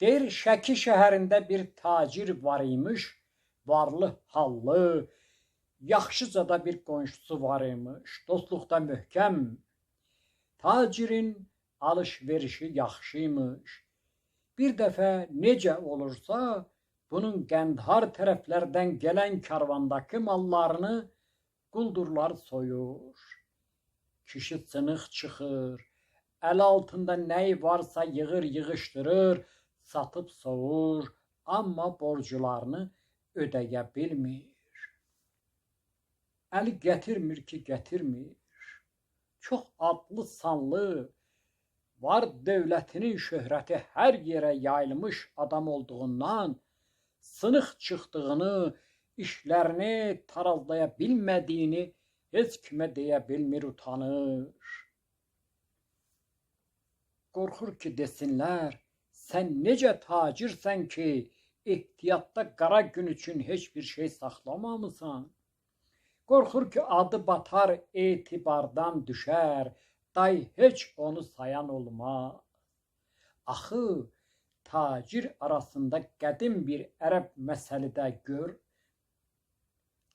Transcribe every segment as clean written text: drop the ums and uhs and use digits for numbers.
Deyir, Şəki şəhərində bir tacir var imiş, varlı, hallı, yaxşıca da bir qonşusu var imiş, dostluqda möhkəm. Tacirin alış-verişi yaxşıymış. Bir dəfə necə olursa, bunun Qəndhar tərəflərdən gələn karvandakı mallarını quldurlar soyur. Kişi sınıq çıxır, əl altında nəyi varsa yığır, yığışdırır, satıb soğur, amma borclarını ödəyə bilmir. Əli gətirmir ki, gətirmir. Çox adlı sanlı, var dövlətinin şöhrəti hər yerə yayılmış adam olduğundan sınıq çıxdığını, işlərini tarazlaya bilmədiyini heç kimə deyə bilmir, utanır. Qorxur ki, desinlər, sən necə tacirsən ki, ehtiyatda qara gün üçün heç bir şey saxlamamısan. Qorxur ki, adı batar, etibardan düşər, day heç onu sayan olmaz. Axı, tacir arasında qədim bir ərəb məsəli də gör.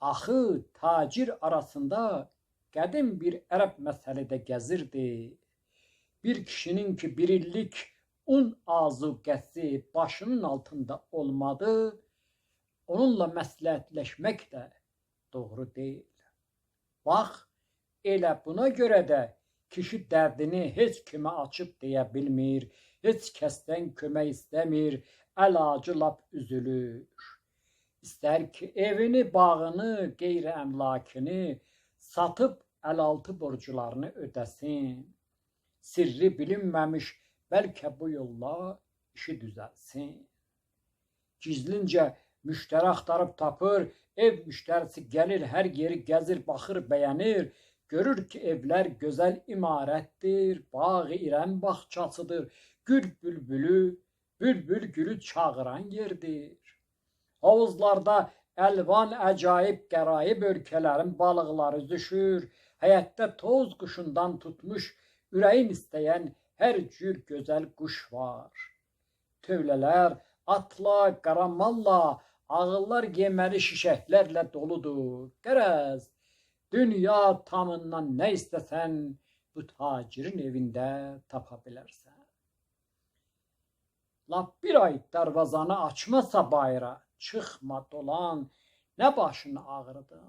Axı, tacir arasında qədim bir ərəb məsəli də gəzirdi. Bir kişinin ki, bir illik un azuqəsi başının altında olmadı, onunla məsləhətləşmək də doğru deyil. Bax, elə buna görə də kişi dərdini heç kimə açıb deyə bilmir, heç kəsdən kömək istəmir, əlacı lap üzülür. İstər ki, evini, bağını, qeyri-əmlakını satıb əlaltı borclarını ödəsin. Sirri bilinməmiş, bəlkə bu yolla işi düzəlsin. Gizlincə müştəri axtarıb tapır, ev müştərisi gəlir, hər yeri gəzir, baxır, bəyənir. Görür ki, evlər gözəl imarətdir, bağ İrəm bağçasıdır, gül bülbülü, bülbül gülü çağıran yerdir. Havuzlarda əlvan əcaib qəraib ölkələrin balıqları üzüşür, həyətdə toz quşundan tutmuş ürəyin istəyən hər cür gözəl quş var. Tövlələr atla, qaramalla, ağıllar yeməli şişəklərlə doludur. Qərəz, dünya tamından nə istəsən, bu tacirin evində tapa bilərsən. Lap bir ay darvazanı açmasa bayıra, çıxma dolan, nə başını ağrıdı.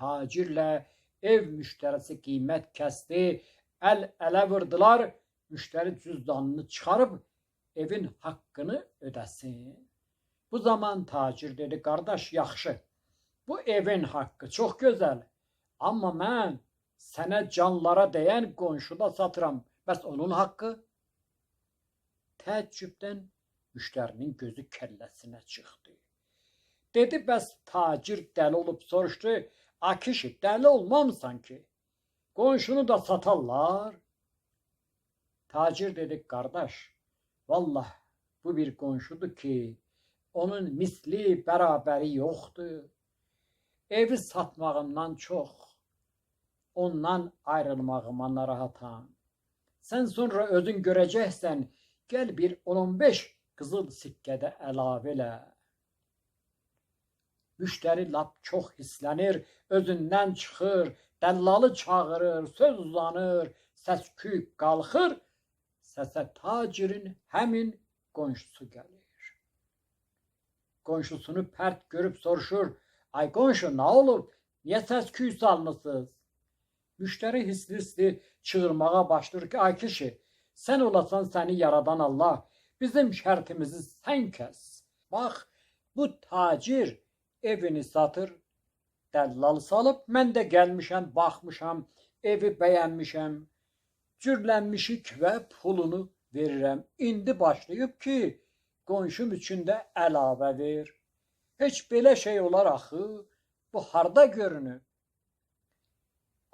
Tacirlə ev müştərisi qiymət kəsdi, əl ələ vurdular, müştəri cüzdanını çıxarıb evin haqqını ödəsin. Bu zaman tacir dedi, qardaş, yaxşı, bu evin haqqı çox gözəl, amma mən sənə canlara dəyən qonşuda satıram, bəs onun haqqı? Təəccübdən müştərinin gözü kəlləsinə çıxdı. Dedi, bəs tacir dəli olub soruşdu, a kişi, dəli olmamısan ki, qonşunu da satarlar? Tacir dedi, qardaş, vallah bu bir qonşudur ki, onun misli bərabəri yoxdur. Evi satmağımdan çox, ondan ayrılmağıma narahatam. Sən sonra özün görəcəksən, gəl bir 10-15 qızıl sikkədə əlavə elə. Müştəri lap çox hisslənir, özündən çıxır, dəllalı çağırır, söz uzanır, səs-küy qalxır, səsə tacirin həmin qonşusu gəlir. Qonşusunu pərt görüb soruşur, ay qonşu, nə olub, niyə səs-küy salmısınız? Müştəri hisli-hisli çığırmağa başlayır ki, ay kişi, sən olasan səni yaradan Allah, bizim şərtimizi sən kəs. Bax, bu tacir evini satır, dəllal salıb, mən də gəlmişəm, baxmışam, evi bəyənmişəm, cürlənmişik və pulunu verirəm. İndi başlayıb ki, qonşum üçün də əlavə ver. Heç belə şey olar axı, bu harda görünür?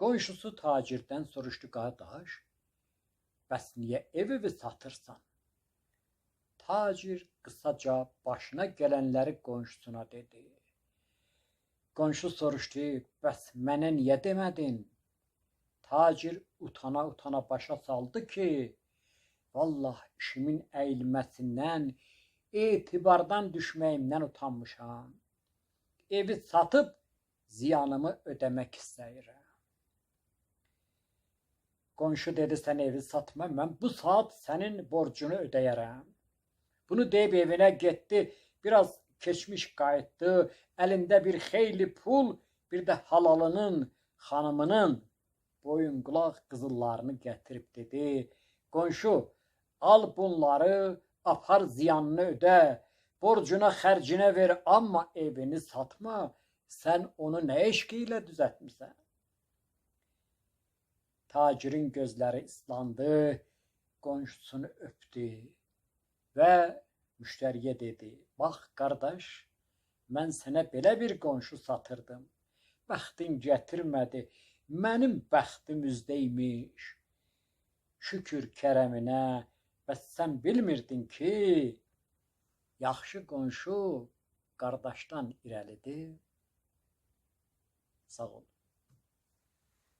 Qonşusu tacirdən soruşdu, qardaş, bəs niyə evi satırsan? Tacir qısaca başına gələnləri qonşusuna dedi. Qonşu soruşdu, bəs mənə niyə demədin? Tacir utana-utana başa saldı ki, Vallah işimin əyilməsindən, etibardan düşməyimdən utanmışam. Evi satıb ziyanımı ödəmək istəyirəm. Qonşu dedi, sən evi satma, mən bu saat sənin borcunu ödəyərəm. Bunu deyib evinə getdi, biraz keçmiş qayıtdı, əlində bir xeyli pul, bir də halalının, xanımının boyun qulaq qızıllarını gətirib dedi: Qonşu, al bunları, apar ziyanını ödə, borcuna xərcinə ver, amma evini satma, sən onu nə eşqi ilə düzəltmisən? Tacirin gözləri islandı, qonşusunu öpdü və müştəriyə dedi: Bax qardaş, mən sənə belə bir qonşu satırdım. Bəxtin gətirmədi, mənim bəxtim üzdəymiş. Şükür kərəminə, bəs sən bilmirdin ki, yaxşı qonşu qardaşdan irəlidir. Sağ ol.